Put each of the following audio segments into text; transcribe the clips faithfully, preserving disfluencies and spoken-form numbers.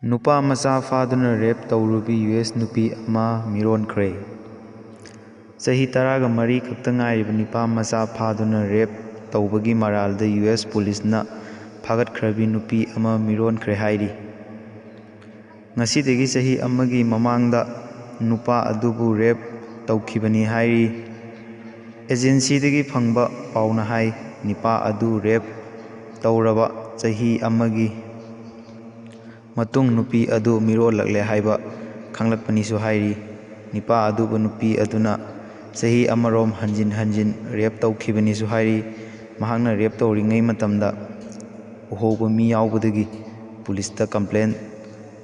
ꯅꯨꯄꯥ ꯃꯆꯥ ꯐꯥꯗꯨꯅ ꯔꯦꯞ ꯇꯧꯔꯨꯕꯤ U S ꯅꯨꯄꯤ ꯑꯃ ꯃꯤꯔꯣꯟꯈ꯭ꯔꯦ꯫ ꯆꯍꯤ ꯇꯔꯥꯒ ꯃꯔꯤ ꯈꯛꯇ ꯉꯥꯏꯔꯤꯕ ꯅꯨꯄꯥ ꯃꯆꯥ ꯐꯥꯗꯨꯅ ꯔꯦꯞ ꯇꯧꯕꯒꯤ ꯃꯔꯥꯜꯗ ꯌꯨ ꯑꯦꯁ ꯄꯨꯂꯤꯁꯅ ꯐꯥꯒꯠꯈ꯭ꯔꯕꯤ ꯅꯨꯄꯤ ꯑꯃ ꯃꯤꯔꯣꯟꯈ꯭ꯔꯦ ꯍꯥꯏꯔꯤ꯫ ꯉꯁꯤꯗꯒꯤ ꯆꯍꯤ ꯑꯃꯒꯤ ꯃꯃꯥꯡꯗ ꯅꯨꯄꯥ ꯑꯗꯨꯕꯨ ꯔꯦꯞ ꯇꯧꯈꯤꯕꯅꯤ ꯍꯥꯏꯔꯤ꯫ ꯑꯦꯖꯦꯟꯁꯤꯗꯒꯤ ꯐꯪꯕ ꯄꯥꯎꯅ ꯍꯥꯏ, ꯅꯨꯄꯥ ꯑꯗꯨ ꯔꯦꯞ ꯇꯧꯔꯕ ꯆꯍꯤ ꯑꯃꯒꯤ ꯃꯇꯨꯡ ꯅꯨꯄꯤ ꯑꯗꯨ ꯃꯤꯔꯣꯜꯂꯛꯂꯦ ꯍꯥꯏꯕ ꯈꯪꯂꯛꯄꯅꯤꯁꯨ ꯍꯥꯏꯔꯤ꯫ ꯅꯨꯄꯥ ꯑꯗꯨꯕꯨ ꯅꯨꯄꯤ ꯑꯗꯨꯅ ꯆꯍꯤ ꯑꯃꯔꯣꯝ ꯍꯟꯖꯤꯟ ꯍꯟꯖꯤꯟ ꯔꯦꯞ ꯇꯧꯈꯤꯕꯅꯤꯁꯨ ꯍꯥꯏꯔꯤ꯫ ꯃꯍꯥꯛꯅ ꯔꯦꯞ ꯇꯧꯔꯤꯉꯩ ꯃꯇꯝꯗ ꯎꯍꯧꯕ ꯃꯤ ꯌꯥꯎꯕꯗꯒꯤ ꯄꯨꯂꯤꯁꯇ ꯀꯝꯄ꯭ꯂꯦꯟ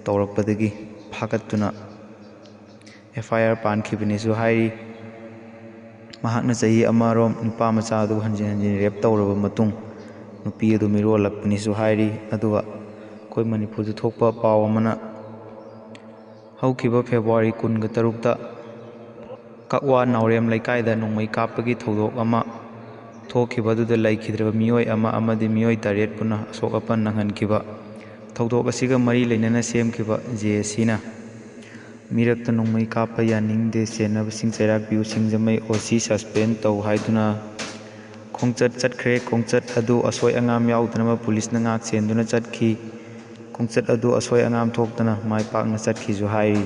ꯇꯧꯔꯛꯄꯗꯒꯤ ꯐꯥꯒꯠꯇꯨꯅ ꯑꯦꯐ ꯑꯥꯏ ꯑꯥꯔ ꯄꯥꯟꯈꯤꯕꯅꯤꯁꯨ ꯍꯥꯏꯔꯤ꯫ ꯃꯍꯥꯛꯅ ꯆꯍꯤ ꯑꯃꯔꯣꯝ ꯅꯨꯄꯥ ꯃꯆꯥ ꯑꯗꯨ ꯍꯟꯖꯤꯟ ꯍꯟꯖꯤꯟ ꯔꯦꯞ ꯇꯧꯔꯕ ꯃꯇꯨꯡ ꯅꯨꯄꯤ ꯑꯗꯨ ꯃꯤꯔꯣꯜꯂꯛꯄꯅꯤꯁꯨ ꯍꯥꯏꯔꯤ꯫ ꯑꯗꯨꯒ ꯑꯩꯈꯣꯏ ꯃꯅꯤꯄꯨꯔꯗ ꯊꯣꯛꯄ ꯄꯥꯎ ꯑꯃꯅ, ꯍꯧꯈꯤꯕ ꯐꯦꯕ꯭ꯔꯨꯋꯥꯔꯤ ꯀꯨꯟꯒ ꯇꯔꯨꯛꯇ ꯀꯛꯋꯥ ꯅꯥꯎꯔꯦꯝ ꯂꯩꯀꯥꯏꯗ ꯅꯣꯡꯃꯩ ꯀꯥꯞꯄꯒꯤ ꯊꯧꯗꯣꯛ ꯑꯃ ꯊꯣꯛꯈꯤꯕ ꯑꯗꯨꯗ ꯂꯩꯈꯤꯗ꯭ꯔꯕ ꯃꯤꯑꯣꯏ ꯑꯃ ꯑꯃꯗꯤ ꯃꯤꯑꯣꯏ ꯇꯔꯦꯠ ꯄꯨꯟꯅ ꯑꯁꯣꯛ ꯑꯄꯟ ꯅꯪꯍꯟꯈꯤꯕ ꯊꯧꯗꯣꯛ ꯑꯁꯤꯒ ꯃꯔꯤ ꯂꯩꯅꯅ ꯁꯦꯝꯈꯤꯕ ꯖꯦ ꯑꯦ ꯁꯤꯅ ꯃꯤꯔꯛꯇ ꯅꯣꯡꯃꯩ ꯀꯥꯞꯄ ꯌꯥꯅꯤꯡꯗꯦ, ꯆꯦꯟꯅꯕꯁꯤꯡ ꯆꯩꯔꯥꯛ ꯄꯤꯌꯨ, ꯁꯤꯡꯖꯃꯩ ꯑꯣ ꯁꯤ ꯁꯁꯄꯦꯟ ꯇꯧ ꯍꯥꯏꯗꯨꯅ ꯈꯣꯡꯆꯠ ꯆꯠꯈ꯭ꯔꯦ꯫ ꯈꯣꯡꯆꯠ ꯑꯗꯨ ꯑꯁꯣꯏ ꯑꯉꯥꯝ ꯌꯥꯎꯗꯅꯕ ꯄꯨꯂꯤꯁꯅ ꯉꯥꯛ ꯁꯦꯟꯗꯨꯅ ꯆꯠꯈꯤ꯫ ꯈꯣꯡꯆꯠ ꯑꯗꯨ ꯑꯁꯣꯏ ꯑꯉꯥꯝ ꯊꯣꯛꯇꯅ ꯃꯥꯏ ꯄꯥꯛꯅ ꯆꯠꯈꯤꯁꯨ ꯍꯥꯏꯔꯤ꯫